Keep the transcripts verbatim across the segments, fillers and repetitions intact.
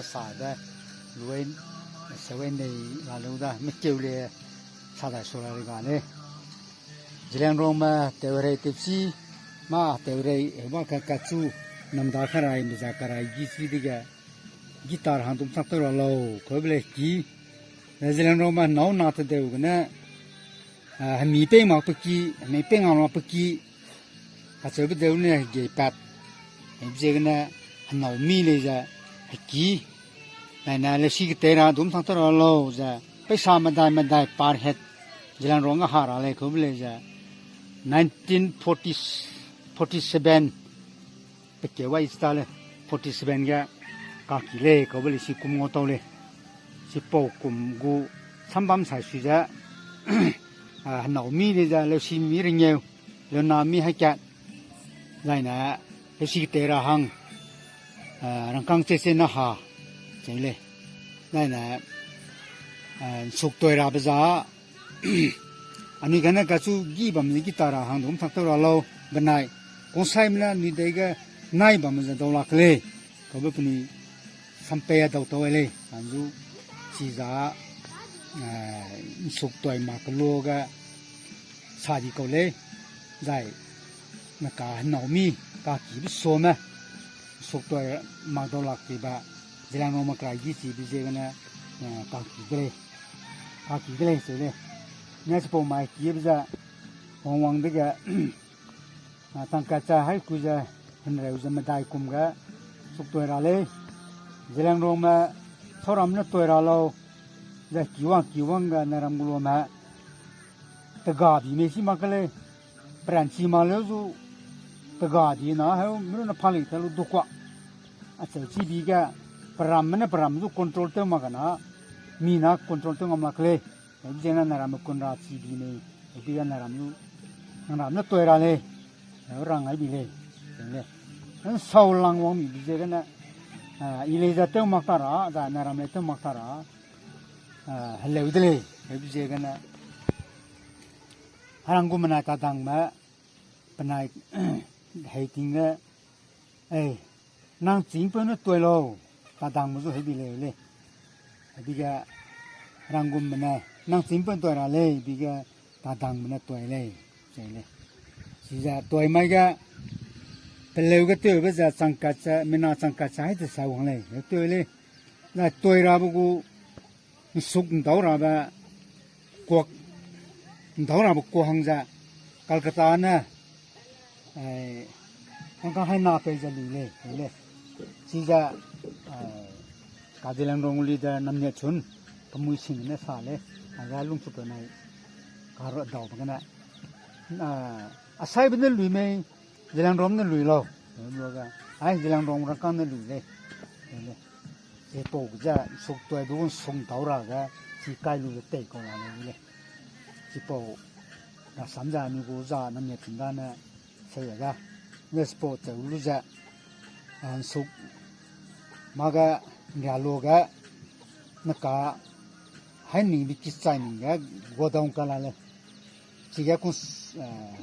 sa de, luai, sewai nei la leu da, mekeu le, sa dai su la rei ga lei. Zeliangrongme tew rei tewchi, mâ tew rei, heba ka kachu, namda karai, meza karai, gi chi dege, guitar hang dum sak tew ra lau, kau be lei ki. Ne Zeliangrongme nâu na tedeu gene, a, hemi pei mak pe ki, hemi pei ngam mak pe ki, kacheube deu ne hegei pat. Hebe ziegene henâu mi lei ze heki. Nai ne leusi ketei ra dum sak tew ra lau ze, peisa medai medai per head, Zeliangrong ge ha ra lei kau be lei ze, nineteen forty, forty seven, pe keu wai sta lei, forty seven ge, kaki lei kau be lei si kum ngau tau lei. Chipau kum gu sambam sai sui ze, a, henâu mi lei ze, leusi mi rengeu, leuna mi haikat, zai ne, leusi ketei ra hang, a, rangkâng che che ne ha, cheu lei. Zai ne, a, nsuk toi rabe za, anui gene kachu gi bam ze guitar ra hang dum sak tew ra lau, benai, kungsaime ne anui dei ge nai bam ze dau lak lei, kaube penui sampei a dau tau lei, anzu, chiza, a, nsuk toi mak kelu ge, sa di kau lei, zai, neka henâu mi, kakibe suame, nsuk toi mak dau lak tibe, Zeliangrongme kerai gi chibe ziegene, a, kaki de lei, kaki de lei cheu lei. Ne chipau mai kibe ze, wangwang dege, a, changkat ze haikui ze, henreu ze medai kum ge, suk toi ra lei, Zeliangrongme, sauram ne toi ra lau, ze kiwang kiwang ge ne ram gu lume, tega bi mei si mak ke lei, peranchi mak leu zu, tega di na heu, mi ru ne pali ta lu dukua. Acheu chi bi ge, peramme ne peram zu control tew mak kena, mi na control tew ngam lak lei. Hebe ziegene ne ramme kun ra chi bi mei, hebe ge ne ram zu, ne ram ne toi ra lei. Heu rang ai bi lei, lei. Nsau lang wang mi bi ziegene, a, i lei ze tew mak ta ra, za ne ram lei tew mak ta ra, a, heleu de lei, hebe ziegene. Herang gu menai tadangme, penai, heiting ge, ei, nang chîngpeu ne toi lau, tadangme zu hebi lei lei. Hebi ge, herang gu menai, nang chîngpeu toi ra lei, bi ge, tadangme ne toi lei, cheu lei. Chize toi mai ge, peleu ge tewbe ze changkat ze, mina changkat ze hai ze sa wang lei, heu tew lei. Zai toi rabe gu, nsuk ndau rabe, kuak, ndau rabe kuak hang ze, Calcutta ne, eh, hangka hai na pei ze lui lei, lei. Chize, eh, ka Zeliangrong leader Namniachun, kemui sing ne sa lei, a ga lungchuk pe nai, ka ru daube gene. Ah, asaibe ne lui mei, Zeliangrong ne lui lau, lu ga, ai, Zeliangrong rangkâng ne lui lei, lei. Chipau ze nsuk toi du nsuk ndau ra ge, chi kai lu ze tei kau la lei lei. Chipau, rasam ze anui gu za Namniachun da ne, sei ga, ne chipau cheu lu ze, a, nsuk, mâ ge, nria lu ge, neka, hai ning bi ki chai ning ge, godown ka la lei. Chige ku, eh,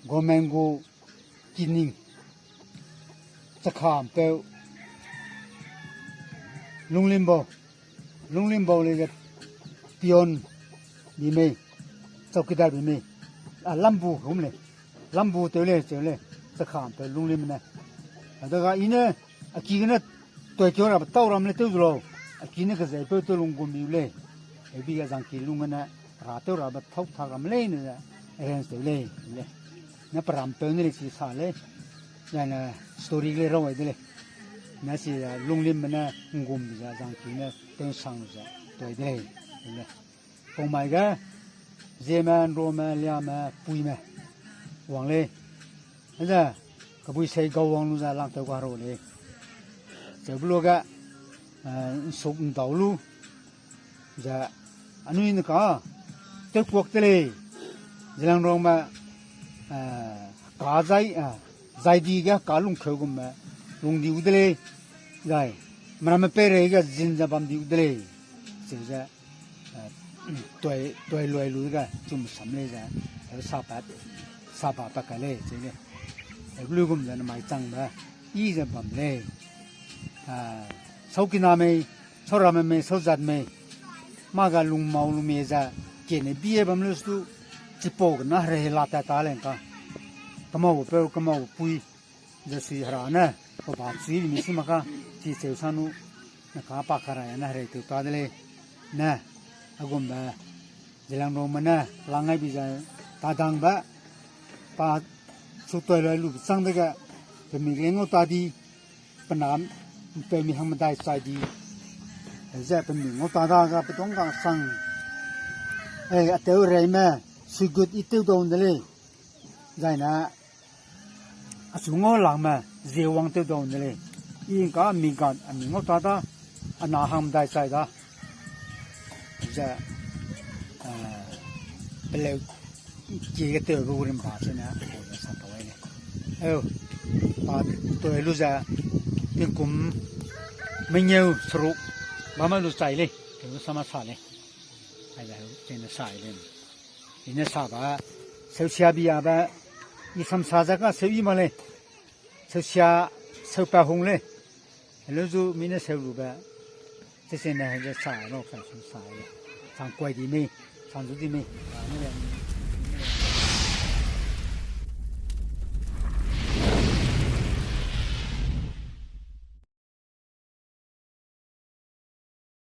government gu kining, chakhampeu, lunglim bau, lunglim bau lei ze peon bi mei, chowkidar bi mei, a, lambu hum lei, lambu tew lei, cheu lei, chakhampeu lunglim ne. A daga i ne, a ki gene, toikeu rabe tau ram lei tew zu lau, a ki ne kezeipeu tew lung gum miu lei, hebi ge zangki lung gene, ra tew rabe thau thak ram leine ze, arrange tew lei, lei. Ne perampeu ne lei chi sa lei, zane story lei rau ai de lei. Ne chi, a, lunglimbe ne nggum ze zangki ne tewsang ze toi de lei, lei. Pau mai ge, Zeme, Nrome, Liame, Puime, wang lei. Ze, kebui sei gau wang lu ze langtew ga rau lei. Cheu be lu ge, eh, nsuk ndau lu, ze, anui ne ka, tewkuak de lei, Zeliangrongme, eh, ka zai, eh, zai di ge ka lungkeu gumme, lung diu de lei, zai, meramme peirei ge zin ze bam diu de lei, cheu ze, eh, toi, toi luai lu ge chum sam lei ze, eh, sapa, sapa pa kai lei, cheu lei. Eh, lu gum ze namai changbe, i ze bam lei. Ah, Saukina mei, sauramme mei, sauzat mei, mâ ga lungmau lungmie ze, kene bie bam lu stu, chipau gene herei la tat ta lei ka. Kemau peu, kemau pui, ze sui hera ne, pe ba chui bi mi si mak ka, chi cheu sa nu, ne ka pa karai ne herei tew ta de lei, ne, agumbe, Zeliangrongme ne, lang ai bi ze, tadangbe, pa, su toi loi lu chang dege, pe mi lei ngau ta di, pe na, ’mpeumi hang medai chai di, ze pe mi ngau ta da ga pe dong ga sang, e, atew reime, suigut i tew dau de lei, zai ne, achu ngau langme, zie wang tew dau de lei, i ’ngka mi gat a mi ngau ta da, a na hang medai chai da, ze, peleu, kie ge tewbe gu rimba zene, sa tau ai lei. Eu, pa, toi lu ze, tingkum, mengeu seruk, bam lu chai lei, tewbe sama sa lei. Aize, tene sa lei. I ne sa ba, seusia biabe, i samsa ze ka seu i mak lei. Seusia, seupa hung lei. Heleu zu mi ne seu lube. Chesene heze sa lau ka su sa lei. Chang kuai di mei, chang zu di mei. Ba ne le.